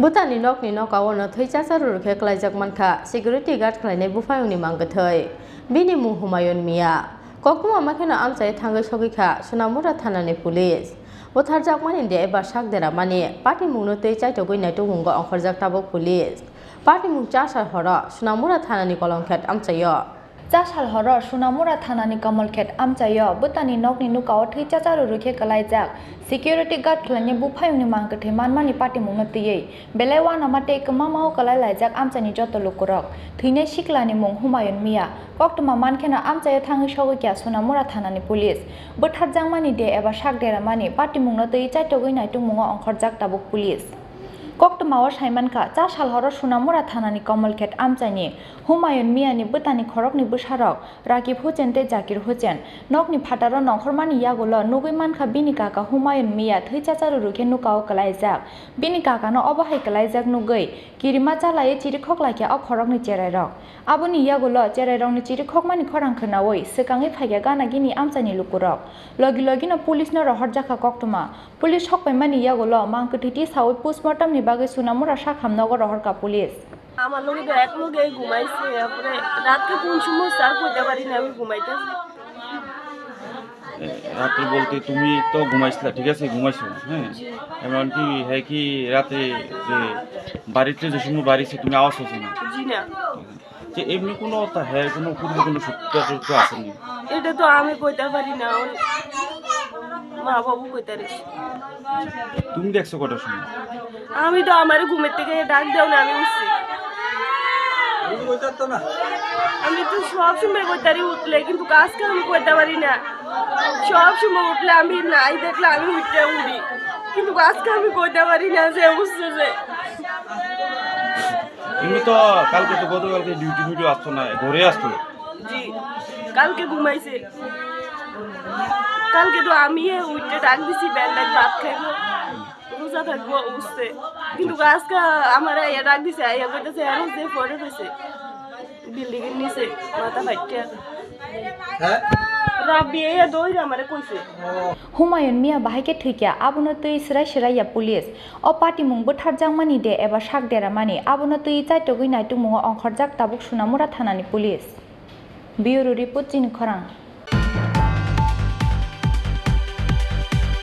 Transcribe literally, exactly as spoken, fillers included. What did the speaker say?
Bwtani nokni nokao no thwi chacharu rwkhe kwlaijak mankha security guard khlainai buphayungni mang kwthwi. Bini mung Humayun Mia. Koktwma ma kheno amchai thangwi sogwi kha Sonamura thanani police. Butharjakmani de eba sak deramani patimungno twi chaitogwi naitukmungo ongkhorjak tabuk police. Patimung chasal horo Sonamura thanani kolongkhet amchaio. Chasal horo Sonamura thanani Kamalkhet amchaio bwtani nokni nukao thwi chacharu rwkhe kwlaijak security guard khlainai buphayungni mang kwthwi manmani patimungno twiwi belai uanama tei kwmamao kwlai laijak amchaini joto lukurok. Thwinai siklani mung Humayun Mia. Koktwma mankheno amchaio thangwi sogwi kha Sonamura thanani police. Butharjakmani de eba sak deramani patimungno twi chaitogwi naitukmungo ongkhorjak tabuk police. Koktwmao saimankha, chasal horo Sonamura thanani Kamalkhet amchaini Humayun Miani bwtani khorokni bwsarok Rakib Hussain tei Zakir Hussain. Nokni phataro nongkhormani yagulo nugwi mankha bini kaka Humayun Mia thwi chacharu rwkhe nukao kwlaijak. Bini kakano obo hai kwlaijak nugwi kirima chalaiwi chirikhok laikha o khorokni cherairok. Aboni yagulo cherairokni chirikhokmani khorang khwnaui swkangwi phaikha gana gini amchaini lukurok. Logi logino police no rohorjakha koktwma. Police sokpaimani yagulo mang kwthwi tisaui postmortem ni bagwi Sonamura sak hamnogo rohorkha police. আমার লগে তো এক লগে ঘুমাইছে, তারপরে রাতকে কোন সময় স্যার কইতে পারি না, আমি ঘুমাইতেছি। এ, রাত্রে বলতে তুমি তো ঘুমাইছিলা, ঠিক আছে, ঘুমাইছো, হ্যাঁ? জি। এমনকি হ্যাঁ কি রাতে যে বাড়িতে যে সময় বাড়িছে তুমি আওয়াজ হচ্ছে না? জি না। যে এমনি কোনো তা হ্যাঁ কোনো পূর্বে কোনো সূত্র টুত্র আসেনি? এটা তো আমি কইতে পারি না, ওর মা বাবু কইতে পারে। তুমি দেখছো কটার সময়? আমি তো আমার ঘুমের থেকে ডাক দেও না, আমি উঠছি। আমি তো সব সময় কইতারি উঠলে, কিন্তু আজকে আমি কইতে পারি না। সব সময় উঠলে আমি নাই দেখলে আমি উঠতে উঠি, কিন্তু আজকে আমি কইতে পারি না যে উঠছে যে। তুমি তো কালকে তো গতকালকে ডিউটি মিউটি আসছো না, ঘরে আসছো। জি, কালকে ঘুমাইছে। কালকে তো আমি উঠে ডাক দিছি, বেলায় ভাত খাইবো, রোজা থাকবো, উঠছে। কিন্তু আজকে আমার আইয়া ডাক দিছে, আইয়া কইতেছে, "এর যে পড়ে রয়েছে বিল্ডিং এর নিচে, মাথা ফাটিয়া।" হ্যাঁ? রাব্বি আইয়া দৌড়ে আমারে কইছে। Humayun Mia bahai khe thwikha, abono twi swrai swrai ya police. O patimung bwtharjakmani de eba sak deramani, abono twi chaitogwi naitukmungo ongkhorjak tabuk Sonamura thanani police. Bureau report, Chini Khorang.